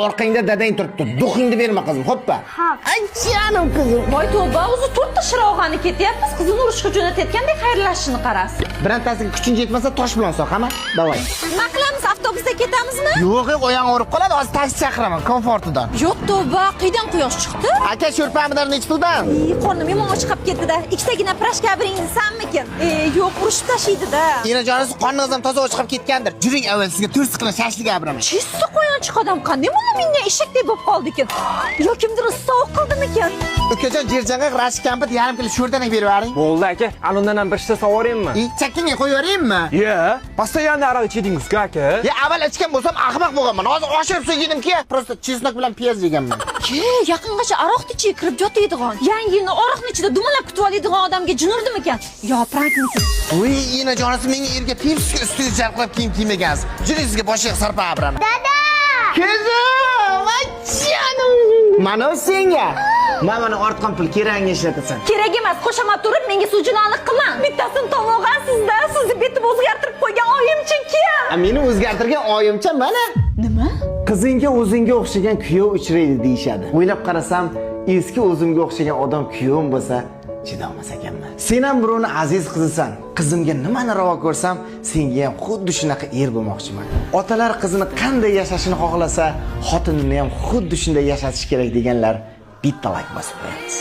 Orqangda dadang turibdi. Дух ingni berma, qizim, hoppa. Ay, jonim qizim. Voy tavba, o'zi to'rtta shirog'ani ketyapmiz, qizini urushga jo'natayotgandek xayrlashishini qarasi. Birontasiga kuching yetmasa, tosh bilan soq, hama? Давай. Nima qilamiz, avtobusda ketamizmi? Yo'q, yo'q, oyog'ing og'rib qoladi. Hozir taksi chaqiraman, komfortidan. Yo'q tavba, qaydan quyosh chiqdi? Aka, sho'rpa pomidor nechi puldan? Ey, qornim yomon ochqab ketdi-da. Ikkitagina proshka bering desammikin? E, yo'q, urishib tashlaydi-da. Enajonisi, qorningiz ham toza ochqab ketgandir. Juring, avval sizga to'rt qilib shashlik abiraman. Чисто qo'yonchiq odam qanday buni mendan eshakdek bo'lib qoldi ekan? Yo kimdir sovuq qildimikan? Ukajon, jerjanga rashk kampit yarim kilo sho'rdanak berib yuboring. Bo'ldi, aka, ana undan ham bir shisha sovoraymi? E, chakkangga qo'yib yuboraymi? Ye, постоянно aroq ichadingiz-ku, aka. Ya avval ichgan bo'lsam, ahmoq bo'lganman. Hozir oshirib so'yganimki, просто чеснок bilan piyoz yeganman. Ke, yaqingacha aroqni ichiga kirib yotadigan, yangi yilni aroqni ichida dumalab kutib oladigan odamga jin urdimikan? Yo prankmikan? Uy, enajonisi, menga erga tepsi ustiga jarqirab kiyim kiymagansiz. Juring, sizga boshiga sarpa abiraman. Dada! Qizim, jonim. Mana senga. Mana mana ortgan pul keragingga ishlatasan. Kerak emas, qo'shama turib menga suvjinonlik qilma. Bittasini tomog'asizda, sizni betim o'zgartirib qo'ygan oyimcha kim? A, meni o'zgartirgan oyimcha mana. Nima? Qizingga o'zingga o'xshagan kuyov uchraydi deyishadi. O'ylab qarasam, eski o'zimga o'xshagan odam kuyovim bo'lsa, chidolmas ekanman. Sen ham birovni aziz qizisan. Qizimga nimani ravo ko'rsam, senga ham xuddi shunaqa er bo'lmoqchiman. Otalar qizini qanday yashashini xohlasa, xotinini ham xuddi shunday yashatish kerak deganlar bitta layk bosib qo'yamiz.